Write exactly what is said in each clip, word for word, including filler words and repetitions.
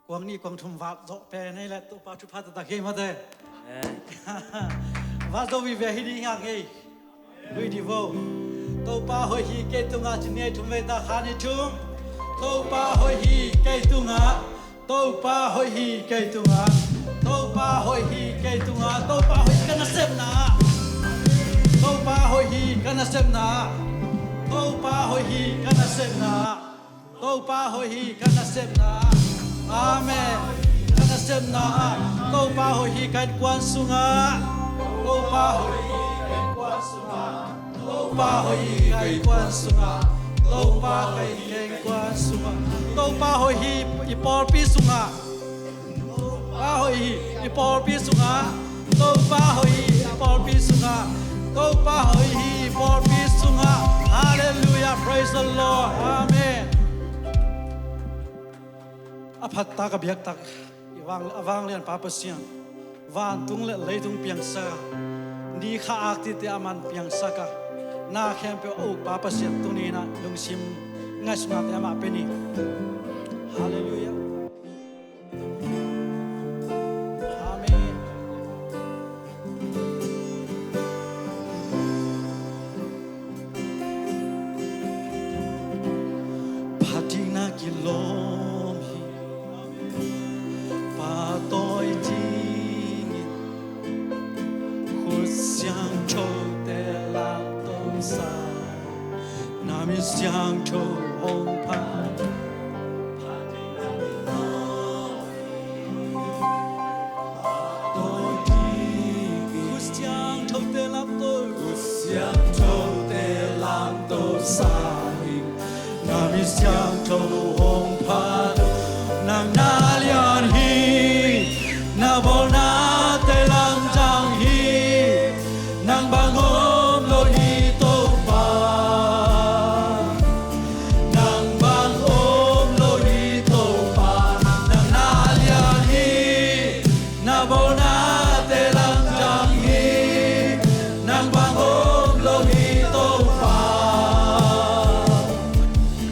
Kuang nih kuang thum vat zawh pen ei le Topa thupha taktak hi mate. Vat zawh vive hi ding hi hang ei. Lui di vo. Topa hoih hi kei tungah ci ni ei, thum vei ta, khat nih thum. Topa hoih hi kei tungah. Topa hoih hi kei tungah. Topa hoih hi kei tungah. Topa hoih hi ka nasepna. Topa hoih hi ka nasepna. Topa hoih hi ka nasepna. Topa hoih hi ka nasepna. Amen. Ka nasepna ah Topa hoih hi ka innkuan sungah. Topa hoih hi ka innkuan sungah. Topa hoih hi ka innkuan sungah. Topa hoih hi ka innkuan sungah. Topa hoih hi i pawlpi sungah. Topa hoih hi i pawlpi sungah. Topa hoih hi i pawlpi sungah. Topa hoih hi i pawlpi sungah. Hallelujah, praise the Lord. Amen. A phat tak, a biak tak, i vang, a vanglian Pa Pasian, vantung le leitung piangsak a, ni kha ak tite a man piangsak a, na khempeuh a uk Pa Pasian tuni-in ah lungsim ngaihsutnate amah pia ni. Hallelujah. Amen. Phatna kilawm hi, pahtawi dingin, khut siangthote lamto sa, na mi siangtho hong pha. Khut siangthote lamto, khut siangthote lamto sa in, na mi siangtho hong pha. Nang na lian hi, na bawlnate lamdang hi. Nang bang om lo hi Topa. Nang bang om lo hi Topa. Nang na lian hi, na bawlnate lamdang hi. Nang bang om lo hi Topa.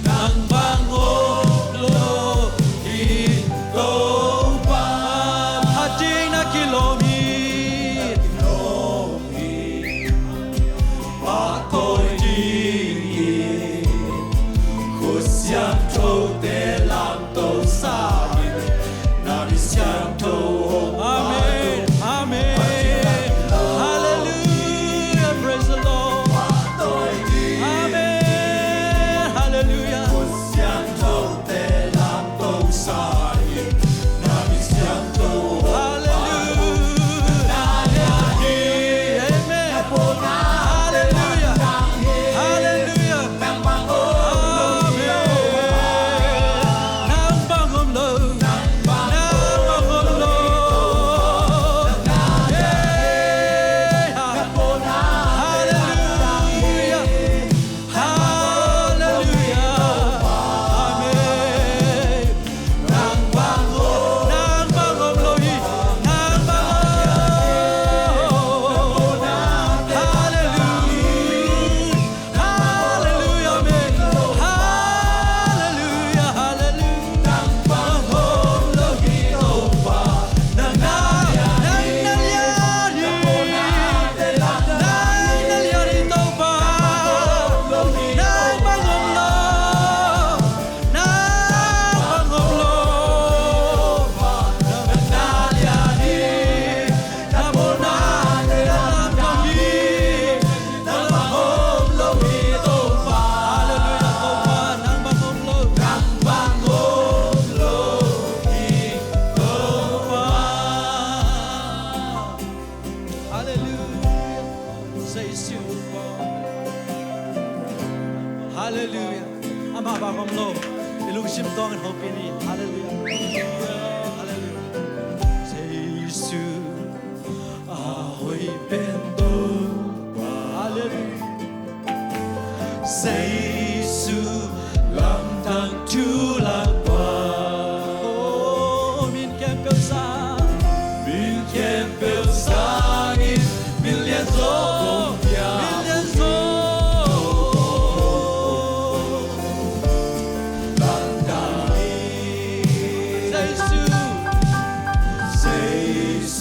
Nang bang om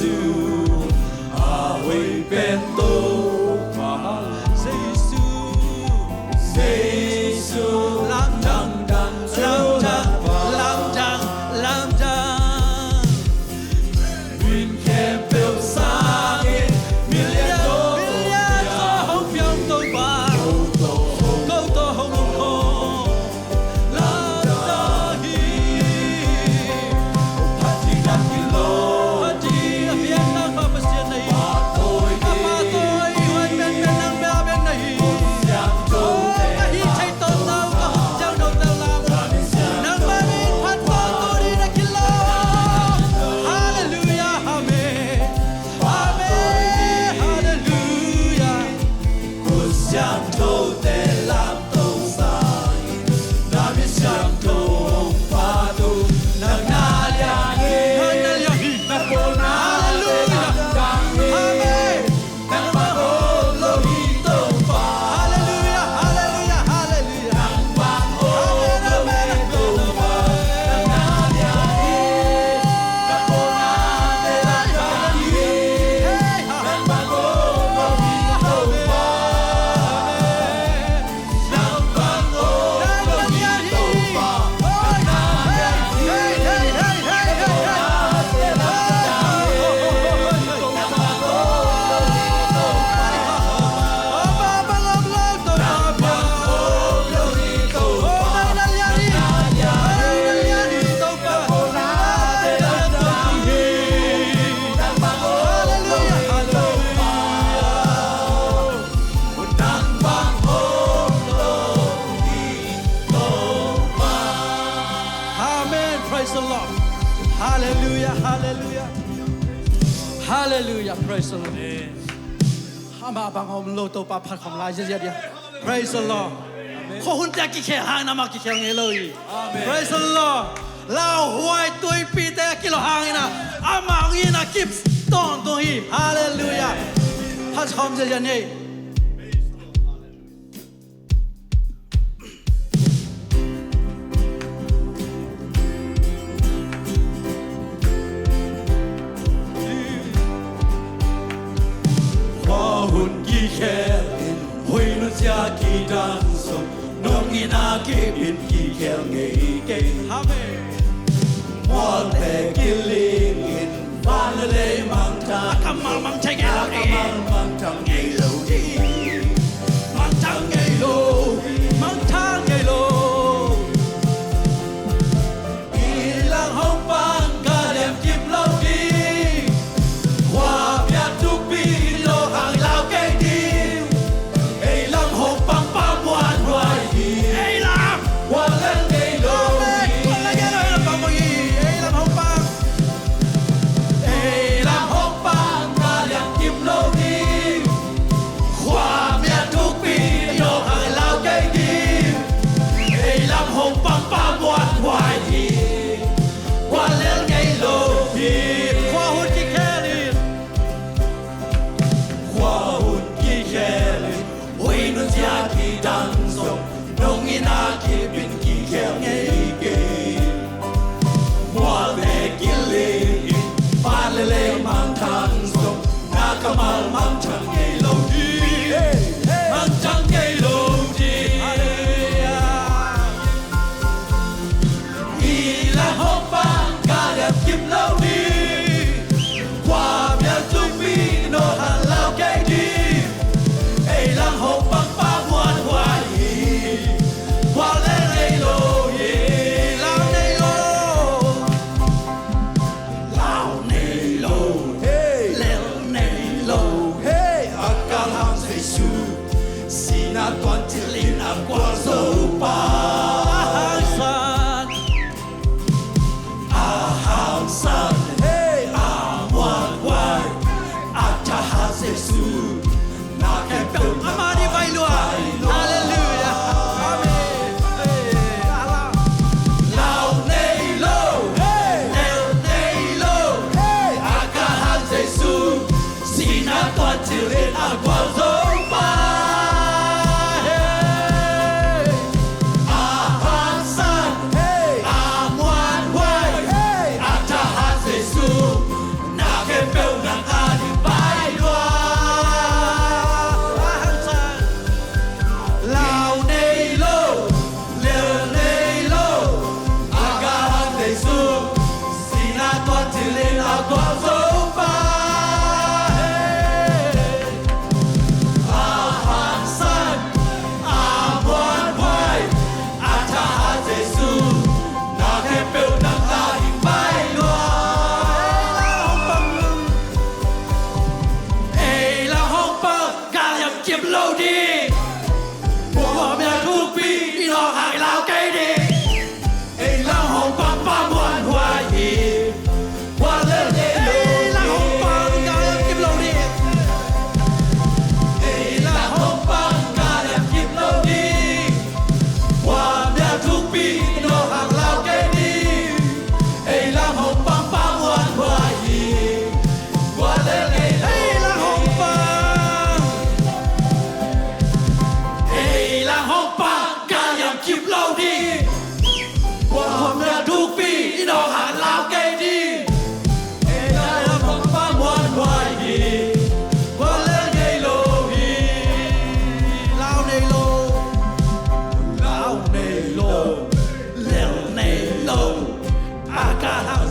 A hoih pen Topa Jesu, Jesu, lamdang, lamdang, lamdang, lamdang. Min khempeuh sangin milian, milian zaw hong pia Topa, ko tawh hong om khawm. Halleluia, amen. Amen, halleluia. Khusiangthote lamto sangin, na min siangtho hong phat uh, nang na liang hi, nang na liang hi, na pawlna, halleluia, nang dang hi. Amen. Nang bang om lo hi Topa. Halleluia, halleluia, halleluia. Nang bang om lo hi Topa. Nang na liang hi, na pawlna, na dang hi. Nang bang om lo hi Topa. Amen. Praise the Lord. Hallelujah, hallelujah. Hallelujah, praise the Lord. Amah bang om lo Topa phat khawm lai ziahziah dia. Praise the Lord. Khua hun tia kikhel hangin amah kikhel ngei lo hi. Amen. Praise the Lord. Lauhuai tuipite a kilawh hangin ah amah hong itna kip tawntung hi. Hallelujah. Phat khawm ziahziah ni. Khua hun kikhel in, huih nunsia kidang sung, nong itna kip in kikhel ngei kei. Amen. Mualte kiling in, van le lei mangthang, a kammal mangthang ngei lo ding. A kammal mangthang ngei lo ding. Mangthang ngei lo, mangthang ngei lo. Ei lam hong pang, ka liam kip lo ding. Khua biak thukpi in lo hang lau kei ding. Ei lam hong pang pa muanhuai hi. Ei lam. Kua lel ngei lo hi. Kua lel ngei lo hi, lam pang hi. Ei lam hong pang. Ei lam hong pang, ka liam kip lo ding.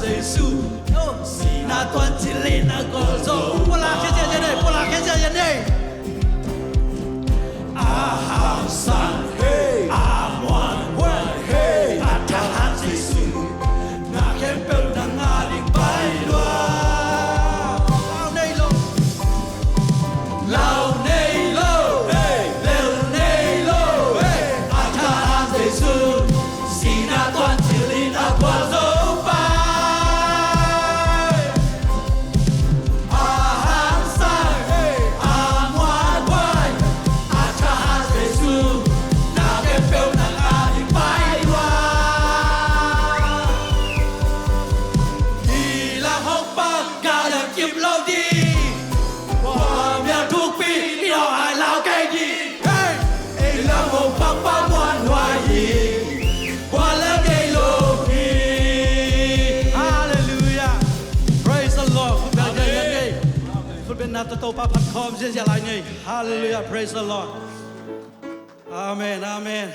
Jesu, sihna tuan cilin a gualzo. Pulak khia ziahziah nei, pulak khia ziahziah nei. A hangsan hei, a muanhuai hei, a thahat Jesu, na khempeuh nang a ding pai lua. Lau nei lo. Lau nei lo, hey, bel nei lo, hey, a thahat Jesu, sihna tuan cilin a gualzo pa. A hangsan, hey, a muanhuai, a thahat Jesu, na khempeuh nang a ding pai lua. Hi lam hong pang ka dang kip lo ding. Kua mial thukpi i nawh ai lau kei ding. Hey! Ei lam hong pang pa muanhuai hi. Kua lem ngei lo hi. Hallelujah. Praise the Lord. Khut beng ziahziah nei. Khut beng na tawh Topa phat khawm ziahziah lai nei. Hallelujah. Praise the Lord. Amen. Amen.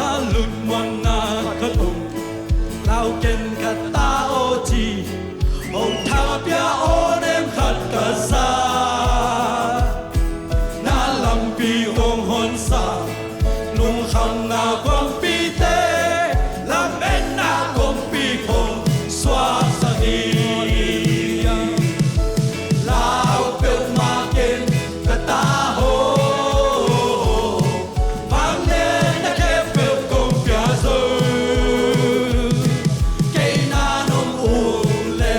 Ka lutmuanna ka tung, lau ken ka ta aw ci, hong thapia aw nem khat ka za. Na lampi hong honsa, lungkhamna khuampite, lametna kongpi hong suaksak hi. Lau peuhmah ken ka ta ho, bang le na khempeuh kong pia zo. Kei na nong uk le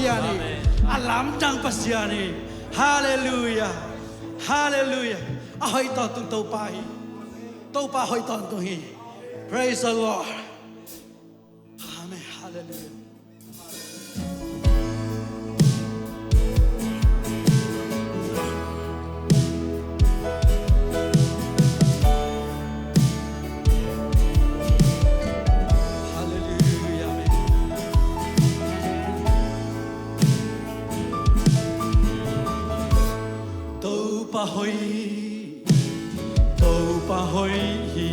Pasian hi. A lamdang Pasian hi. Halleluiah. Halleluiah. A hoih tawntung Topa hi. Topa hoih tawntung hi. Praise the Lord. Amen. Halleluiah. Halleluiah. Amen. Topa hoih, Topa hoih hi.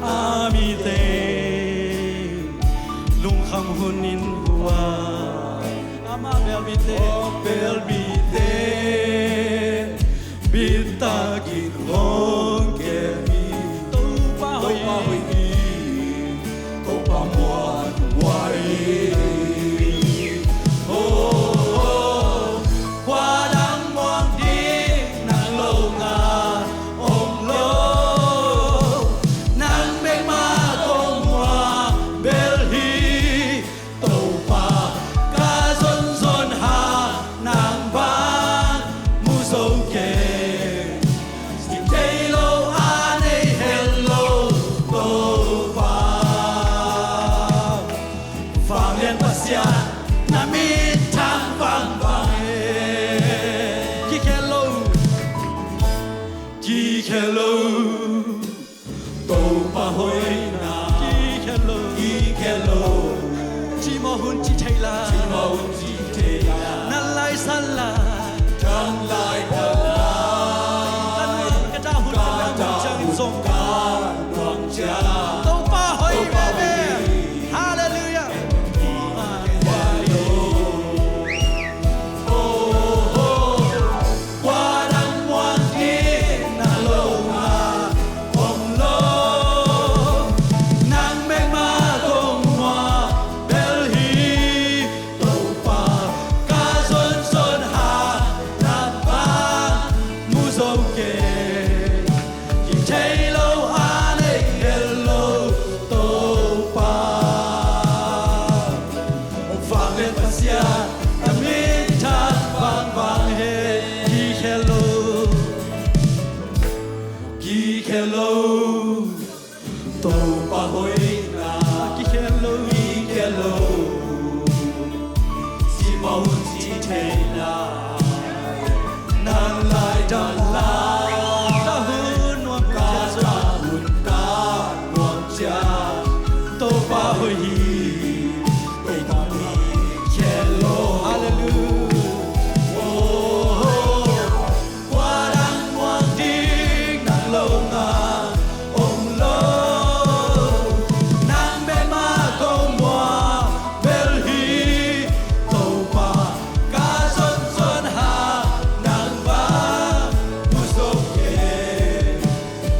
A mite lungkham hun in hua, ama belbite, belbite bitak in hong kem hi. Topa hoih hi. Topa muanhuai hi. Oh, oh, kua dang muang ding nang lo nga om lo. Nang bek mah kong muang bel hi. Topa ka zonzon hang nang bang mu zo kei. Sim thei lo a nei het lo Topa. Vanglian Pasian na minthang vangvang hi. Kikhel lo, kikhel lo. Topa hoihna kikhel lo, kikhel lo. Cimawh hun ci thei lai, cimawh hun ci thei lai. Nang lai san lai, nang lai san lai. Ka nuam ka dah hun ka nuam ciang zong ka nuam ciang. Topa hoih veve. Halleluiah. Kua dang muang ding nang lo nga om lo. Nang bek mah kong muang bel hi. Topa ka zonzon hang nang bang mu zo kei. Sim thei lo a nei het lo Topa. Vanglian Pasian na minthang vangvang hi. Kikhel lo, kikhel lo. Topa hoihna kikhel lo, kikhel lo. Cimawh hun ci thei lai. Nang lai dan lai. Ka hun nuam ka, ka hun ka nuam ciang. Topa hoih hi. Topa hoih khel lo. Halleluiah. Oh, oh. Kua dang muang ding nang lo nga om lo. Nang bek mah kong muang bel hi. Topa ka zonzon hang nang bang mu zo kei.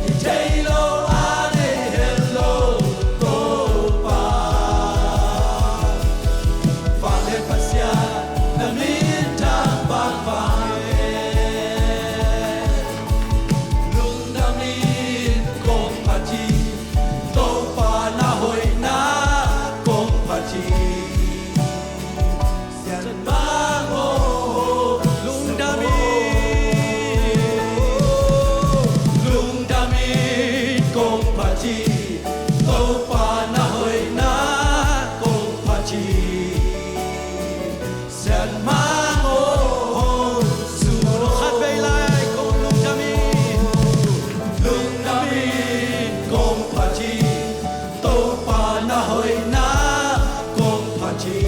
Sim thei lo a nei het lo Topa. Vanglian Pasian na minthang vangvang hi. Lungdam in kong phat hi. Topa na hoihna kong phat hi. Sianmang aw, lungdam in, lungdam in kong phat hi. Topa na hoihna kong phat hi. Sianmang aw, sun aw. Khatvei lai kong lungdam in, lungdam in kong phat hi. Topa na hoihna kong phat hi.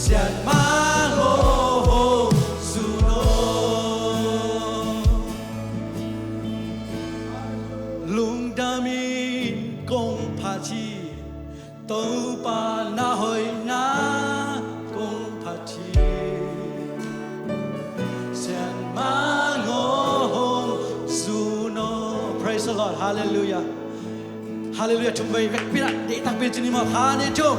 Sianmang aw, sun aw. Lungdam in kong phat hi. Topa na hoihna kong phat hi. Sianmang aw, sun aw. Praise the Lord. Halleluiah. Halleluiah. Thum vei vekpi-in ah deih takpi-in ci ni maw. Khat, nih, thum.